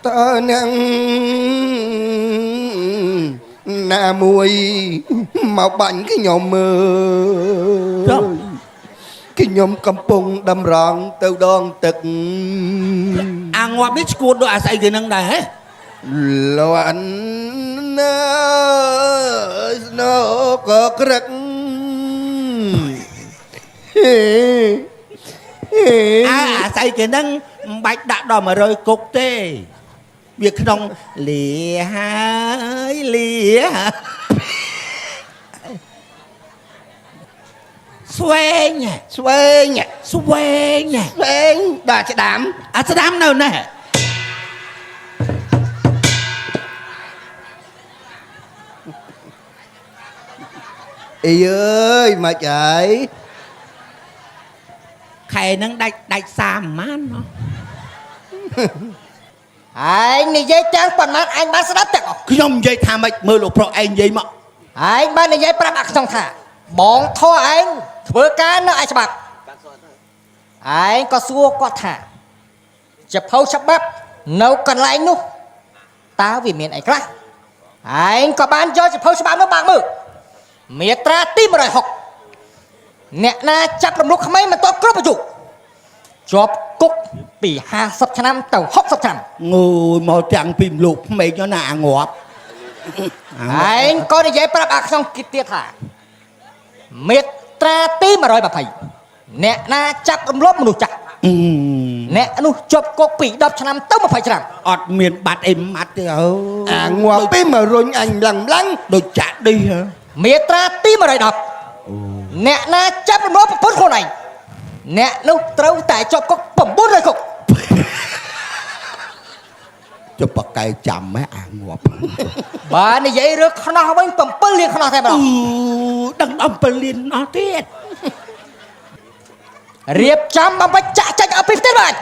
តើអ្នកណាមួយមកបាញ់ខ្ញុំមើ ចុះ លខ្ញុំកំពុងតម្រង់ទៅដងទឹក អាងាប់នេះឈួតដូចអាស្អីគេនឹងដែរហ៎ លាន់ណាស្នោក៏ក្រឹកហេហេ អាអាស្អីគេនឹងមិនបាច់ដាក់ដល់100គុកទេវាក្នុងលាហើយលាស្វែង ស្វែង ស្វែង ស្វែងដល់ស្ដាំ អាស្ដាំនៅណែ អីអើយមកហើយ ខែហ្នឹងដាច់ដាច់30ម៉ានណោះ ឯងនិយាយទាំងប៉ុន្មានអញបានស្ដាប់ទាំងអស់ ខ្ញុំនិយាយថាម៉េចមើលលោកប្រុសឯងនិយាយមក ឯងបាននិយាយប្រាប់អាខ្ញុំថាបងធေါ်ឯងធ្វើការនៅឯច្បាប់ឯងក៏សួរគាត់ថាជាភៅច្បាប់នៅកន្លែងនោះតើវាមានអីខ្លះឯងក៏បានយកជាភៅច្បាប់នោះបើកមើលមាត្រាទី160អ្នកណាចាប់រំលោះក្មេងមិនទាន់គ្រប់អាយុជាប់គុកពី50ឆ្នាំទៅ60ឆ្នាំ ងើយមកទាំងពីមលោកក្មេងណាអាងាប់អាងាប់ ឯងក៏និយាយប្រាប់អាខ្ញុំគិតទៀតថាមេត្រាទី120អ្នកណាចាប់រំលោភមនុស្សចាស់ អឺ អ្នកនោះជាប់គុកពី10ឆ្នាំទៅ20ឆ្នាំ អត់មានបាត់អីម៉ាត់ទេអើ អាងាប់ពីមករុញអញឡើងឡើង ដូចចាក់ឌីហ៎ មេត្រាទី110អ្នកណាចាប់រំលោភប្រពន្ធខ្លួនឯងអ្នកនោះត្រូវតែជាប់គុក900គុក ចុះបកកែចាំហ៎អាងាប់ បើនិយាយរឿងខ្នោះវិញ7លានខ្នោះតែម្ដ អឺ ង ដឹងដល់7លានអស់ទៀត រៀបចំបំពេញចាក់ចេញឲ្យពីផ្ទះបាច់